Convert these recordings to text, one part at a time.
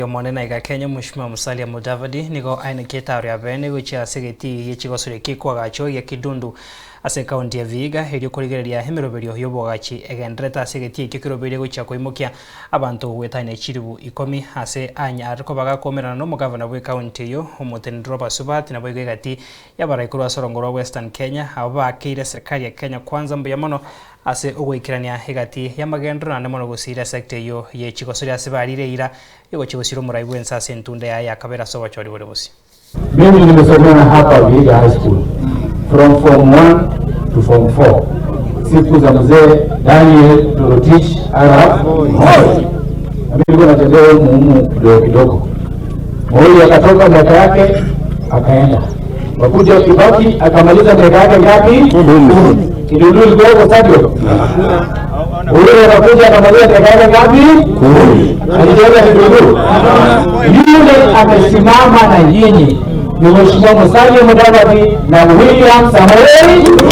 Omonene aiga Kenya Omweshimiwa Musalia Mudavadi nigo aenekie etaaro ya bene gochia ase egetii gie chigosori ki kwagachwa gia Kidundu ase ekaunti ya Vihiga erio korigereria emeroberio y'oboagachi egendererete ase egetii ekio kerobeire gochia koimokia abanto goetania chilifu ikomi ase anyare koba gakoumerana nomogavana bw'ekaunti eyio omoteneneri bw'abasubati naboigo egati y'abarai korwa ase orongo rwa Western Kenya abwo baakeire eserikari ya Kenya Kwanza mbuya mono ase ogoikerania egati y'amagenderero naende mono gosiira esecta eyio ye chigosori ase barire eira y'ogochia gosiira omorai bw'ense ase entunda yaye ya kabere ase obochori bore bosio. Mimi nimesomea hapa Vihiga High School from form 1 to form 4 siku za mzee Daniel Toroitich arap Moi. Na mimi nilikuwa natembea humu humu kidogo kidogo. Moi akatoka miaka yake akaenda, wakuja Kibaki akamaliza miaka yake ngapi? Kumi. Kidundu ilikuwa huko stadium. Uhuru akakuja akamaliza miaka yake ngapi? Kumi. Alijenga Kidundu. Yule amesimama na nyinyi ni Mheshimiwa Musalia Mudavadi na William Samoei Ruto.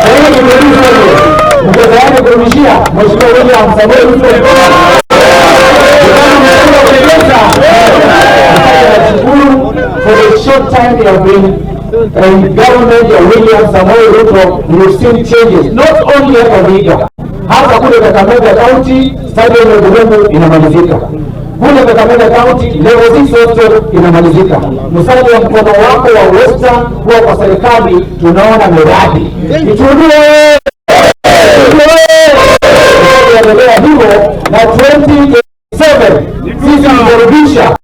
Kwa hiyo Kidundu stadium, mko tayari kurudishia Mheshimiwa William Samoei Ruto mkono? Nashukuru for the short time they have been in government ya William Samoei Ruto, we've seen changes not only hapa Vihiga, hata kule Kakamega County stadium ya Buhungu inamalizika kule Kakamega County level 6 hostel inamalizika. Musalia, mkono wako wa Western kuwa kwa serikali, tunaona miradi Itundue endelea hivyo na 2027 sisi tutarudisha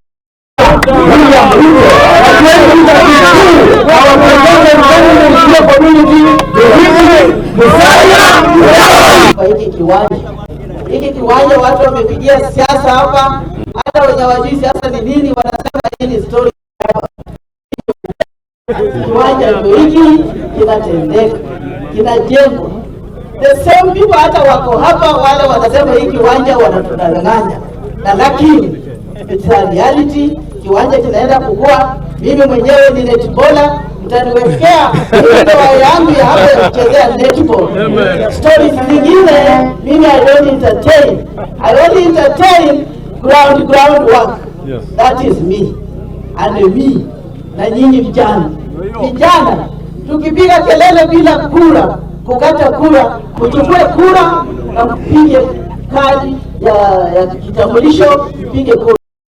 William Ruto na 2032 our president candidate community the Wycliffe Musalia Mudavadi. Kwa hiki kiwanja hiki kiwanja watu wamepigia siasa hapa, hata wenye hawajui siasa ni nini wanasema hii ni story hapa. Kiwanja ndio hiki kinatendeka, kinajengwa. The same people hata wako hapa, wale wanasema hii kiwanja wanatudanganya, na lakini it's a reality. Kiwanja kinaenda kukua. Mimi mwenyewe ni netballer, mtaniwekea ndoa yangu ya hapa ya kuchezea netball. Stories zingine mimi I don't entertain. I only entertain ground work. That is me and me na nyinyi vijana. Vijana tukipiga kelele bila kura, kukata kura, kuchukue kura na mpige kadi ya kitambulisho, mpige kura.